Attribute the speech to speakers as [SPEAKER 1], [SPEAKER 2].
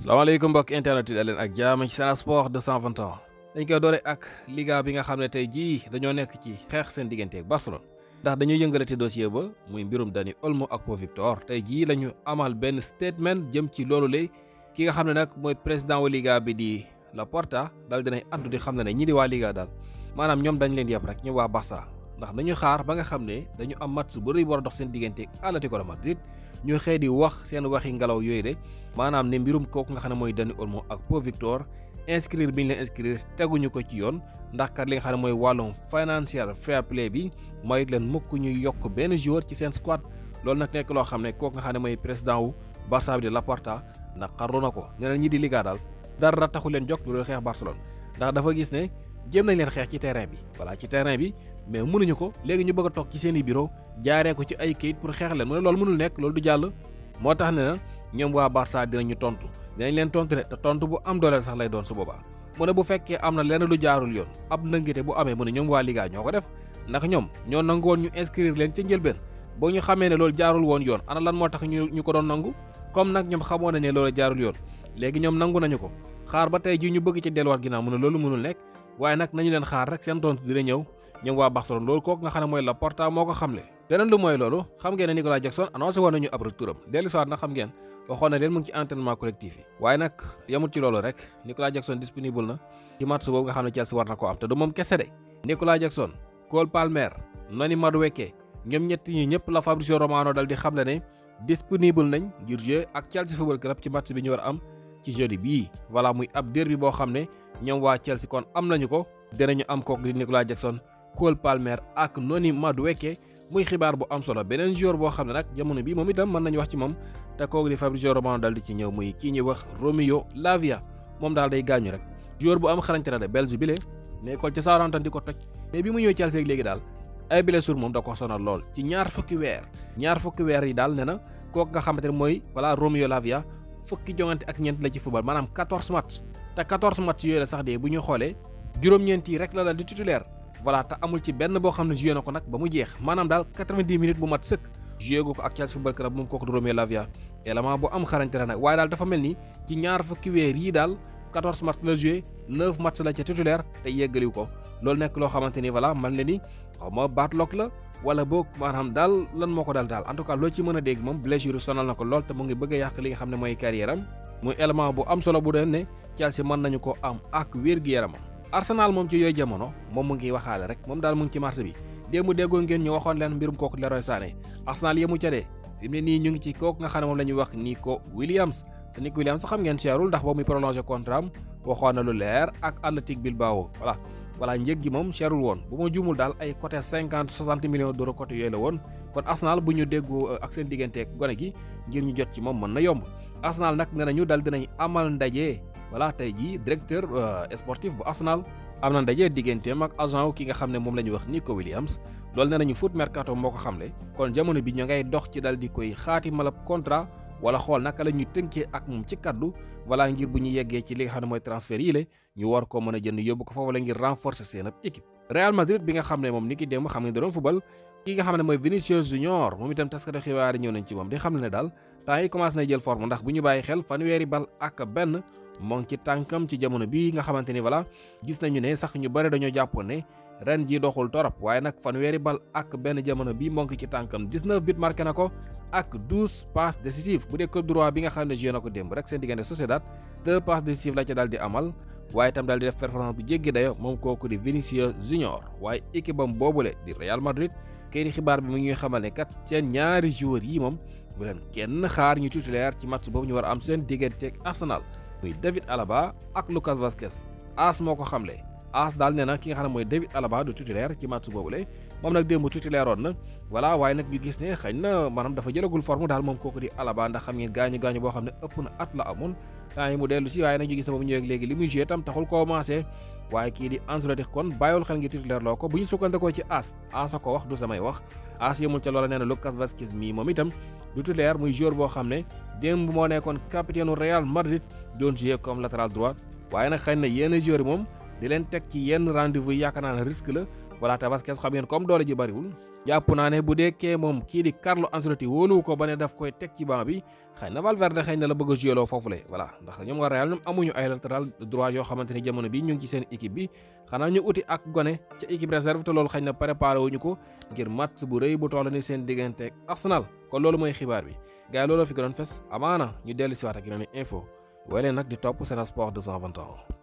[SPEAKER 1] salaamaaleykum mbokk internet yi daleen ak jaam ci Sen Sport 221 dañ koy doore ak Liga bi nga xam ne tey jii dañoo nekk ci xeex seen diggante ak Barcelone ndax dañuy yëngalati dossier ba muy mbirum Dani Olmo ak Pau Victor tey jii la ñu amal benn statement jëm ci loolu le ki nga xam ne nag mooy président wa Liga bi di Laporta daal dinay addu di xam ne ñi di waa Liga daal maanaam ñoom dañ leen yeb rek ñu waa Barça ndax dañu xaar ba nga xam ne dañu am match bu rëy war a dox seen diggante ak Atlético de Madrid ñu xëy di wax seen waxi ngelaw yooyu de maanaam ne mbirum kooku nga xam ne mooy Dani Olmo ak Pau Victor inscrire bi ñu leen inscrire teguñu ko ci yoon ndax kat li nga xam ne mooy wàllum financial fair play bi mooy leen mukk ñuy yokk benn joueur ci seen squad loolu nag nekk loo xam ne kooku nga xam ne mooy président wu Barça bi di Laporta naqarlu na ko nee na ñi di Liga daal dara taxu leen jóg lu dul xeex Barcelone ndax dafa gis ne jéem nañ leen xeex ci terrain bi voilà ci terrain bi mais mënuñu ko léegi ñu bëgg a toog ci seen i bureau jaaree ko ci ay kayit pour xeex leen mu ne loolu mënul nekk loolu du jàll moo tax ne na ñoom waa Barça dinañu tontu dinañ leen tontu de te tontu bu am dooleel sax lay doon su boobaa mu ne bu fekkee am na lenn lu jaarul yoon ab ndëngite bu amee mu ne ñoom waa Liga ñoo ko def ndax ñoom ñoo nangoon ñu inscrire leen ca njëlbeen boo ñu xamee ne loolu jaarul woon yoon ana lan moo tax ñu ko doon nangu comme nag ñoom xamoon nañ ne loolu jaarul yoon léegi ñoom nangu nañu ko xaar ba tey ji ñu bëgg ci delluwaat ginnaaw mu ne loolu mënul nekk waaye nag nañu leen xaar rek seen tontu dina ñëw ñoom waa Barcelone loolu kooku nga xam ne mooy Laporta moo ko xamle leneen lu mooy loolu xam ngeen ne Nicolas Jackson annoncé woon nañu ab retouram dellu soir nag xam ngeen waxoon na leen mu ngi ci entraînement collectif yi waaye nag yamul ci loolu rek Nicolas Jackson disponible na ci match boobu nga xam ne Chelsea war na ko am te du moom kese de Nicolas Jackson Cole Palmer Noni Madueke ñoom ñett ñi ñëpp la Fabrizio Romano dal di xamle ne disponible nañ ngir jouer ak Chelsea Football Club ci match bi ñu war a am ci jeudi bii voilà muy ab derby boo xam ne ñoom waa Chelsea kon am nañu ko dinañu am kooku di Nicolas Jackson Cole Palmer ak Noni Madueke muy xibaar bu am solo beneen joueur boo xam ne nag jamono bi moom itam mën nañu wax ci moom te kooku di Fabrizio Romano dal di ci ñëw muy kii ñuy wax Romeo Lavia moom daal day gaañu rek joueur bu am xarañte la de Belge bi le nekkoon ca Southampton di ko toj mais bi mu ñëw Chelsea léegi daal ay blessure moom da ko sonal lool ci ñaar fukki weer yi daal ne na kooku nga xamante ne mooy voilà Romeo Lavia fukki jongante ak ñeent la ci football maanaam 14 match te 14 match yooyu la sax de bu ñu xoolee juróom-ñeent yi rek la dal di titulaire voilà te amul ci benn boo xam ne joué na ko nag ba mu jeex maanaam daal 90 minutes bu mat sëkk joué gu ko ak Chelsea Football Club moom kooku di Romeo Lavia élément bu am xarañte la nag waaye daal dafa mel ni ci ñaar fukki weer yi daal 14 match la joué 9 match la ca titulaire te yeggaliw ko loolu nekk loo xamante ni voilà man leen ni xaw ma baatlock la wala boog maanaam daal lan moo ko daal en tout cas loo ci mën a dégg moom blessure sonal na ko lool te mu ngi bëgg a yàq li nga xam ne mooy carrière am muy élément bu am solo bu doon ne Chelsea mën nañu ko am ak wér-gu-yaramam Arsenal moom ci yooyu jamono moom mu ngi waxaale rek moom daal mu ngi ci marché bi démb déggoo ngeen ñu waxoon leen mbirum kooku Leroy Sané Arsenal yemu ca dee fi mu ne nii ñu ngi ci kooku nga xam ne moom la ñuy wax Nico Williams te Nico Williams sax xam ngeen seerul ndax ba muy prolongé contrat am waxoon na lu leer ak Athletic Bilbao voilà njëg gi moom seerul woon bu ma juumul daal ay côté 50-60 millions d'euros côté yooyu la woon kon Arsenal bu ñu déggoo ak seen digganteeg gone gi ngir ñu jot ci moom mën na yomb Arsenal nag nee nañu dal dinañ amal ndaje voilà tey jii directeur sportif bu Arsenal am na ndaje digganteem ak agent wu ki nga xam ne moom la ñuy wax Nico Williams loolu nee nañu foot mercato moo ko xamle kon jamono bi ñu ngay dox ci dal di koy xaatimal contrat wala xool naka la ñuy tënkee ak moom ci kaddu voilà ngir bu ñu yeggee ci li nga xam ne mooy transfert yi la ñu war koo mën a jënd yóbbu ko foofu la ngir renforcer seen ab équipe. Real Madrid bi nga xam ne moom ni ki démb xam ne da doon football ki nga xam ne mooy Vinicius Junior moom itam taskatu xibaar yi ñëw nañ ci moom di xam ne daal temps yi commencé na jël forme ndax bu ñu bàyyi xel fanweeri bal ak benn moo ngi ci tànkam ci jamono bii nga xamante ni voilà gis nañu ne sax ñu bëri dañoo jàppoon ne ren ji doxul torop waaye nag fanweeri bal ak benn jamono bii moo ngi ci tànkam 19 but marqué na ko ak 12 passes décisives bu dee coup droit bi nga xam ne joué na ko démb rek seen diggante Sociedad 2 passes décisives la ca daal di amal waaye itam daal di def performance bu jéggi dayo moom kooku di Vinicius Junior waaye équipe am boobule di Real Madrid kay di xibaar bi mu ñuy xamal ne kat seen ñaari joueurs yi moom bu leen kenn xaar ñu titulaire ci match boobu ñu war a am seen digganteeg Arsenal muy David Alaba ak Lucas Vazquez AS moo ko xamle AS daal nee na ki nga xam ne mooy David Alaba du titulaire ci match boobule moom nag démb titulaire woon na voilà waaye nag ñu gis ne xëy na maanaam dafa jëlagul forme daal moom kooku di Alaba ndax xam ngeen gaañu boo xam ne ëpp na at la amoon temps yi mu dellu si waaye nag ñu gis ne ba mu ñëwee léegi li muy joué tam taxul koo commencé waaye kii di Ancelotti kon bàyyiwul xel ngir titulaire loo ko bu ñu sukkandikoo ci AS a ko wax du samay wax AS yemul ca loola nee na Lucas Vazquez mii moom itam du titulaire muy joueur boo xam ne démb moo nekkoon capitaine Real Madrid doon joué comme latéral droit waaye nag xëy na yenn joueurs yi moom di leen teg ci yenn rendez-vous yi yaakaar naa ne risque la voilà te Vazquez xam ngeen comme doole ji bariwul jàpp naa ne bu deekee moom kii di Carlo Ancelotti wóoluwu ko ba ne daf koy teg ci banc bi xëy na Valverde xëy na la bëgg a jouer foofule voilà ndax ñoom waa Real ñoom amuñu ay latéral droit yoo xamante ni jamono bi ñu ngi ci seen équipe bi xanaa ñu uti ak gone ca équipe réserve te loolu xëy na préparé wuñu ko ngir match bu rëy bu toll ni seen diggante ak Arsenal kon loolu mooy xibaar bi gars yi looloo fi gënoon fes amaana ñu dellu si waat ak yeneen info waaye leen nag di topp Sen Sport 221